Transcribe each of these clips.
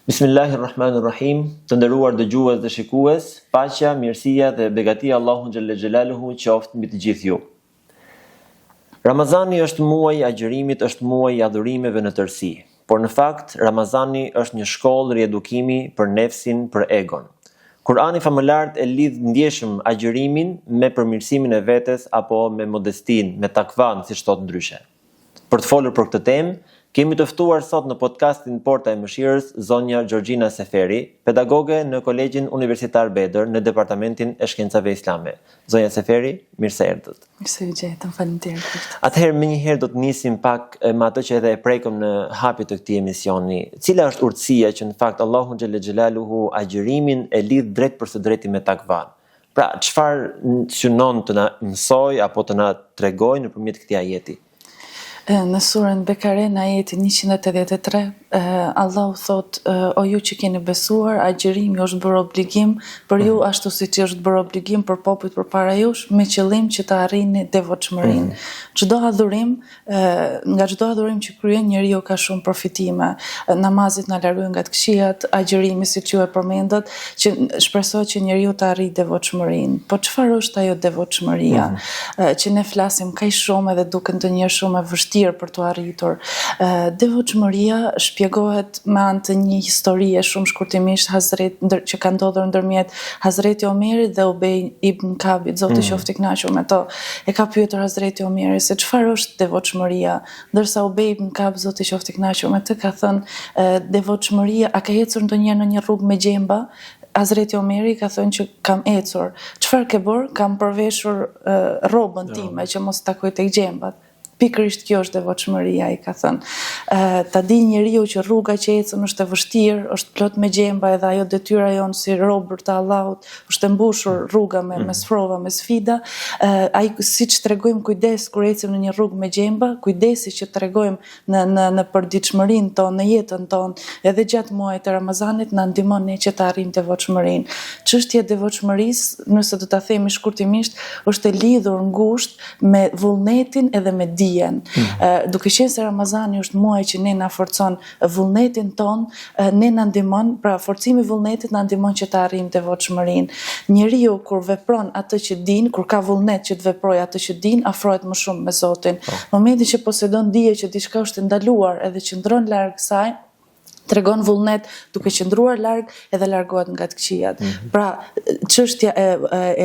Bismillahirrahmanirrahim. Të nderuar dëgjues dhe shikues, paqja, mirësia dhe begatia e Allahut xhelle xhelaluhu qoftë mbi të gjithë ju. Ramazani është muaji i agjërimit, është muaji i adhurimeve në tërësi. Por në fakt, Ramazani është një shkollë riedukimi për nefsin, për egon. Kur'ani famëlartë e lidh ndjeshëm agjërimin me përmirësimin e vetes apo me modestinë, me takvanë, siç thotë ndryshe. Për të folur për këtë temë, kemi të ftuar sot në podcastin Porta e Mëshirës zonja Xhorxhina Seferi, pedagoge në Kolegjin Universitar Bedër në Departamentin e Shkencave Islame. Zonja Seferi, mirë se erdhët. Mirë se ju gjetëm, faleminderit për ftesën. Atëherë menjëherë do të nisim pak me atë që edhe e prekëm në hapje të këtij emisioni. Cila është urtësia që në fakt Allahu xhelle xhelaluhu agjërimin e lidh drejtpërsëdrejti me takvanë? Pra, çfarë synon të na mësojë apo të na tregojë nëpërmjet këtij ajeti? Në suren Bekare në ajetin 183, Allahu thotë, o ju që keni besuar, agjërimi është bërë obligim për ju mhm. ashtu siç është bërë obligim për popujt përpara jush, me qëllim që të arrini devotshmërinë. Mhm. Çdo adhurim Nga çdo adhurim që kryen njeriu ka shumë përfitime. Namazet na largojnë nga të këqijat, agjërimi siç ju e përmendët, që shpresohet që njeriu të arrijë devotshmërinë. Po çfarë është ajo devotshmëria? Mm -hmm. Që ne flasim kaq shumë edhe duket ndonjëherë shumë e vështirë për t'u arritur. Devotshmëria shpjegohet me anë të një historie shumë shkurtimisht Hazret ndër, që ka ndodhur ndërmjet Hazreti Omerit dhe Ubej ibn Kabit, Zoti mm. qoftë i kënaqur me to. E ka pyetur Hazreti Omeri se çfarë është devotshmëria, ndërsa Ubej ibn Kab, Zoti qoftë i kënaqur me të, ka thënë devotshmëria, a ke ecur ndonjëherë në një rrugë me gjemba? Hazreti Omeri ka thënë që kam ecur. Çfarë ke bërë? Kam përveshur rrobën time që mos takoj tek gjembat. Pikërisht kjo është devotshmëria, i ka thënë. Ta di njeriu që rruga që ecën është e vështirë, është plot me gjemba edhe ajo detyra jonë si robër të Allahut, është e mbushur rruga me, me mm. sprova, me sfida. Ai siç tregojmë kujdes kur ecim në një rrugë me gjemba, kujdesi që tregojmë në në në përditshmërinë tonë, në jetën tonë, edhe gjatë muajit të Ramazanit na ndihmon ne që të arrijmë devotshmërinë. Çështja e devotshmërisë, nëse do ta themi shkurtimisht, është e lidhur ngushtë me vullnetin edhe me dijen. Mm. Duke qenë se Ramazani është muaj që ne na forcon vullnetin tonë, ne na ndihmon, pra forcimi i vullnetit na ndihmon që të arrijmë devotshmërinë. Njeriu kur vepron atë që din, kur ka vullnet që të veprojë atë që din, afrohet më shumë me Zotin. Po. Momentin që posedon dije që diçka është e ndaluar edhe qëndron larg saj, tregon vullnet duke qëndruar larg edhe largohet nga të këqijat. Mm -hmm. Pra, çështja e,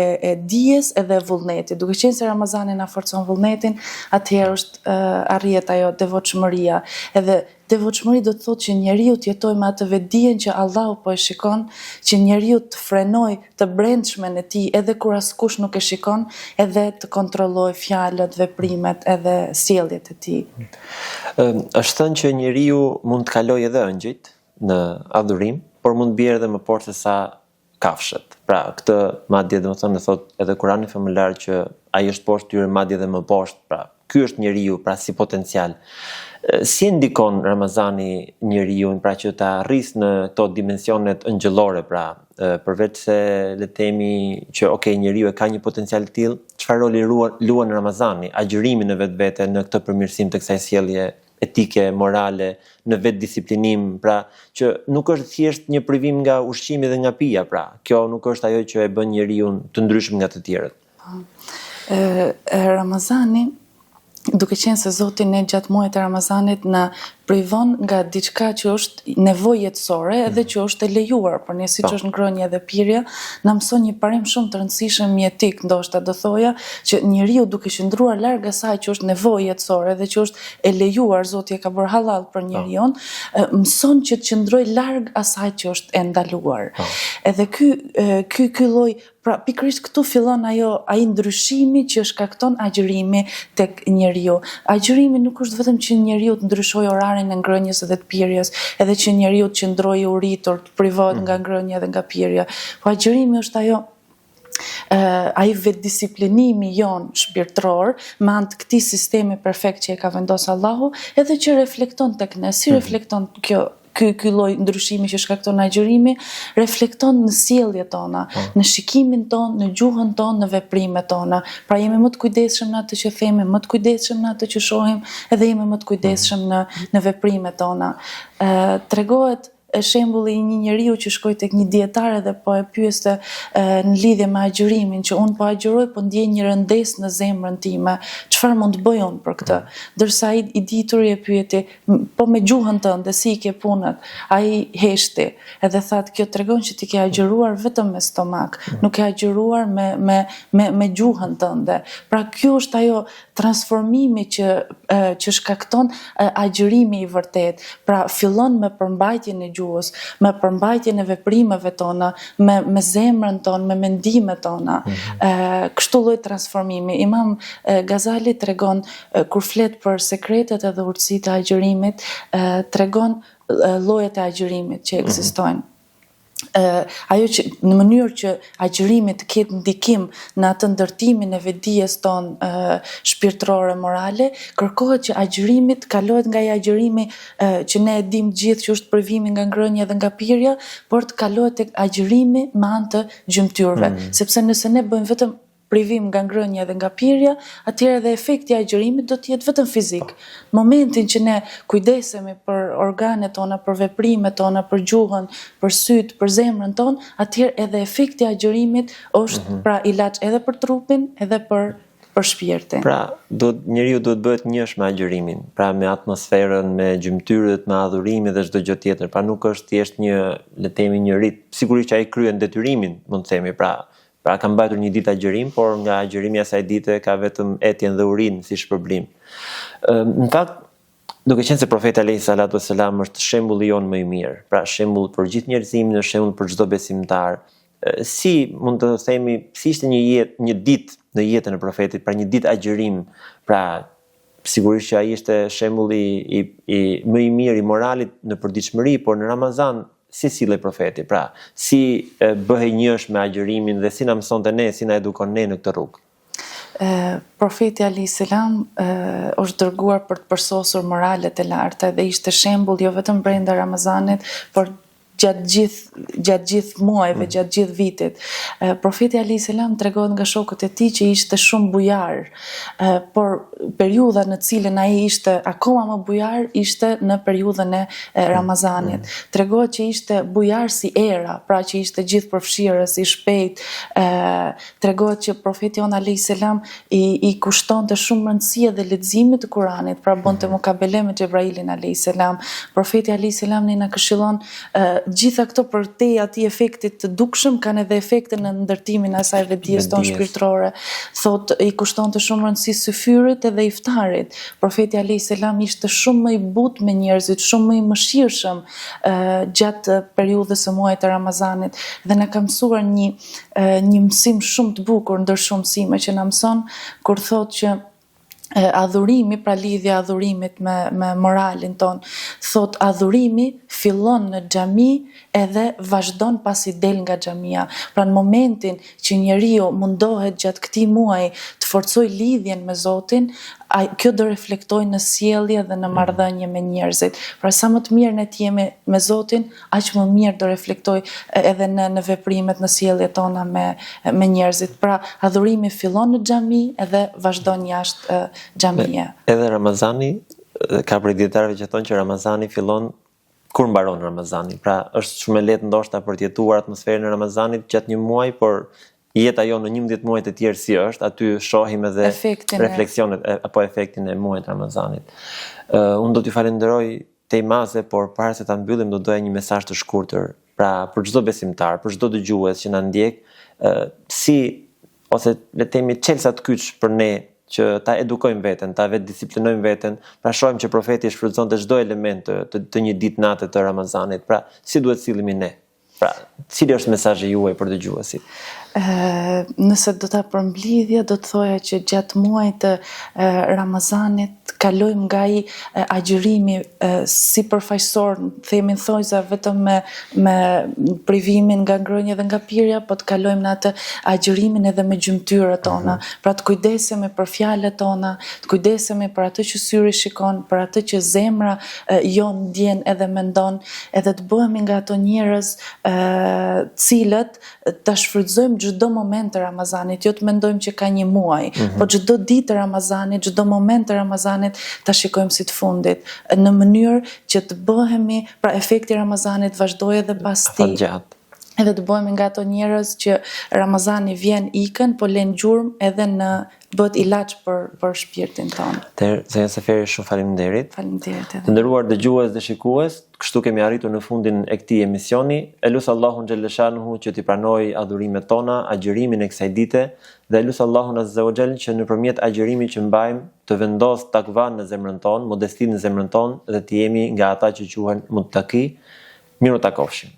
e, e dijes edhe e vullnetit, duke qenë se Ramazani na forcon vullnetin, atëherë është arrihet ajo devotshmëria. Edhe devotshmëri do të thotë që njeriu të jetojë me atë vetëdijen që Allahu po e shikon, që njeriu të frenojë të brendshmen e tij edhe kur askush nuk e shikon, edhe të kontrollojë fjalët, veprimet edhe sjelljet e tij. Është thënë që njeriu mund të kalojë edhe ëngjëjt në adhurim, por mund të bjerë edhe më poshtë se sa kafshët. Pra, këtë madje domethënë e thotë edhe Kurani famëlartë që ai është poshtë tyre madje edhe më poshtë, pra ky është njeriu, pra si potencial. Si e ndikon Ramazani njeriun, pra që ta rrisë në këto dimensionet ëngjëllore, pra përveç se le të themi që ok njeriu e ka një potencial të tillë, çfarë roli ruan, luan Ramazani, agjërimi në vetvete në këtë përmirësim të kësaj sjellje etike, morale, në vetëdisiplinim, pra që nuk është thjesht një privim nga ushqimi dhe nga pija, pra kjo nuk është ajo që e bën njeriun të ndryshëm nga të tjerët. Po. Ramazani duke qenë se Zoti ne gjatë muajit të Ramazanit na privon nga diçka që është nevojë jetësore edhe mm. që është e lejuar, por ne siç po. është ngrënia dhe pirja, na mëson një parim shumë të rëndësishëm jetik, ndoshta do thoja që njeriu duke qëndruar larg asaj që është nevojë jetësore dhe që është e lejuar, Zoti e ka bërë hallall për po. njeriun, mëson që të qëndrojë larg asaj që është e ndaluar. Po. Edhe ky ky ky lloj Pra, pikërisht këtu fillon ajo ai ndryshimi që shkakton agjërimi tek njeriu. Agjërimi nuk është vetëm që njeriu të ndryshojë orarin e ngrënies dhe të pirjes, edhe që njeriu të qëndrojë i uritur, të privohet nga mm. ngrënia dhe nga pirja. Po agjërimi është ajo ai vetëdisiplinimi jonë shpirtëror me anë të këtij sistemi perfekt që e ka vendosur Allahu, edhe që reflekton tek ne. Si mhm. reflekton kjo ky ky lloj ndryshimi që shkakton agjërimi reflekton në sjelljet tona, po. në shikimin tonë, në gjuhën tonë, në veprimet tona. Pra jemi më të kujdesshëm në atë që themi, më të kujdesshëm në atë që shohim, edhe jemi më të kujdesshëm në në veprimet tona. Ë tregohet. shembulli i një njeriu që shkoi tek një dijetar edhe po e pyeste në lidhje me agjërimin, që unë po agjëroj, po ndjej një rëndesë në zemrën time, çfarë mund të bëj unë për këtë? Ndërsa ai i dituri e pyeti, po me gjuhën tënde, si i ke punët? Ai heshti, edhe tha, kjo tregon që ti ke agjëruar vetëm me stomak, nuk ke agjëruar me me me me gjuhën tënde. Pra kjo është ajo transformimi që që shkakton agjërimi i vërtetë. Pra fillon me përmbajtjen e gjuhës, me përmbajtjen e veprimeve tona, me me zemrën tonë, me mendimet tona. Mm -hmm. Kështu lloj transformimi. Imam Gazali tregon kur flet për sekretet edhe urtësitë e agjërimit, tregon llojet e agjërimit që mhm. ekzistojnë. Mm -hmm ajo që në mënyrë që agjërimi të ketë ndikim në atë ndërtimin e vetëdijes tonë shpirtërore morale, kërkohet që agjërimi të kalohet nga ai agjërimi që ne e dimë të gjithë që është privimi nga ngrënia dhe nga pirja, por të kalohet tek agjërimi me anë të gjymtyrëve, mm. sepse nëse ne bëjmë vetëm privim nga ngrënia dhe nga pirja, atëherë edhe efekti i agjërimit do të jetë vetëm fizik. Në momentin që ne kujdesemi për organet tona, për veprimet tona, për gjuhën, për sytë, për zemrën tonë, atëherë edhe efekti i agjërimit është mm -hmm. pra ilaç edhe për trupin, edhe për për shpirtin. Pra, do njeriu duhet të bëhet njësh me agjërimin, pra me atmosferën, me gjymtyrët, me adhurimin dhe çdo gjë tjetër. Pra nuk është thjesht një, le të themi një rit. Sigurisht që ai kryen detyrimin, mund të themi, pra Pra ka mbajtur një ditë agjërim, por nga agjërimi i asaj dite ka vetëm etjen dhe urinë si shpërblim. Në fakt, duke qenë se profeti alayhi salatu wasalam është shembulli jonë më i mirë, pra shembull për gjithë njerëzimin, është shembull për çdo besimtar. Si mund të themi, si ishte një jetë, një ditë në jetën e profetit, pra një ditë agjërim, pra sigurisht që ai ishte shembulli i, i më i mirë i moralit në përditshmëri, por në Ramazan si sillej profeti, pra si bëhej njësh me agjërimin dhe si na mësonte ne, si na edukon ne në këtë rrugë. Profeti alayhi selam është dërguar për të përsosur moralet e larta dhe ishte shembull jo vetëm brenda Ramazanit, por gjatë gjithë gjatë gjithë muajve, mm. gjatë gjithë vitit. Profeti alayhi selam tregohet nga shokët e tij që ishte shumë bujar, por periudha në të cilën ai ishte akoma më bujar ishte në periudhën e Ramazanit. Mm. Tregohet që ishte bujar si era, pra që ishte gjithëpërfshirës, i shpejtë. Tregohet që profeti jonë alayhi selam i i kushtonte shumë rëndësi edhe leximit të Kuranit, pra bënte mm. mukabele me Xhebrailin alayhi selam. Profeti alayhi selam ne na këshillon gjitha këto përtej atij efektit të dukshëm kanë edhe efekte në ndërtimin e asaj vetëdijes tonë shpirtërore. Thotë i kushtonte shumë rëndësi syfyrit edhe iftarit. Profeti alayhi selam ishte shumë më i butë me njerëzit, shumë më i mëshirshëm gjatë periudhës së muajit të Ramazanit dhe na ka mësuar një një mësim shumë të bukur ndër shumë mësime që na mëson kur thotë që adhurimi, pra lidhja e adhurimit me me moralin tonë, thotë adhurimi fillon në xhami edhe vazhdon pasi del nga xhamia. Pra në momentin që njeriu mundohet gjatë këtij muaji të forcojë lidhjen me Zotin, ai kjo do reflektojë në sjellje dhe në mm. marrëdhënie me njerëzit. Pra sa më të mirë ne të jemi me Zotin, aq më mirë do reflektojë edhe në në veprimet, në sjelljet tona me me njerëzit. Pra, adhurimi fillon në xhami edhe vazhdon jashtë xhamie. Edhe Ramazani ka prej dijetarëve që thonë që Ramazani fillon kur mbaron Ramazani. Pra, është shumë e lehtë ndoshta për të jetuar atmosferën e Ramazanit gjatë një muaji, por jeta jonë në 11 muajt e tjerë si është, aty shohim edhe efektin refleksionet e, apo efektin e muajit të Ramazanit. Uh, unë do t'ju falenderoj tej mase, por para se ta mbyllim do doja një mesazh të shkurtër, pra për çdo besimtar, për çdo dëgjues që na ndjek, si ose le të themi çelësat kyç për ne që ta edukojmë veten, ta vetëdisiplinojmë veten, pra shohim që profeti shfrytëzonte çdo element të, të, të një ditë nate të Ramazanit, pra si duhet sillemi ne? Pra, cili është mesazhi juaj për dëgjuesit? Nëse do ta përmblidhja, do të thoja që gjatë muajit të Ramazanit kalojmë nga ai agjërimi sipërfaqësor, themi në thonjëza vetëm me me privimin nga ngrënia dhe nga pirja, po të kalojmë në atë agjërimin edhe me gjymtyrët tona. Mhm. Pra të kujdesemi për fjalët tona, të kujdesemi për atë që syri shikon, për atë që zemra jonë ndjen edhe mendon, edhe të bëhemi nga ato njerëz të cilët ta shfrytëzojmë. çdo moment të Ramazanit, jo të mendojmë që ka një muaj, mm -hmm. po çdo ditë të Ramazanit, çdo moment të Ramazanit ta shikojmë si të fundit, në mënyrë që të bëhemi, pra efekti i Ramazanit vazhdojë edhe pas tij. Edhe të bëhemi nga ato njerëz që Ramazani vjen ikën, po lën gjurmë edhe në bëhet ilaç për për shpirtin tonë. Atëherë, zonja Seferi, shumë faleminderit. Faleminderit edhe. Të nderuar dëgjues dhe shikues, kështu kemi arritur në fundin e këtij emisioni. E lus Allahun xhelleshanuhu që t'i pranojë adhurimet tona, agjërimin e kësaj dite dhe e lus Allahun azza wa xhell që nëpërmjet agjërimit që mbajmë të vendosë takvan në zemrën tonë, modestinë në zemrën tonë dhe të jemi nga ata që quhen muttaqi. Mirutakofshim.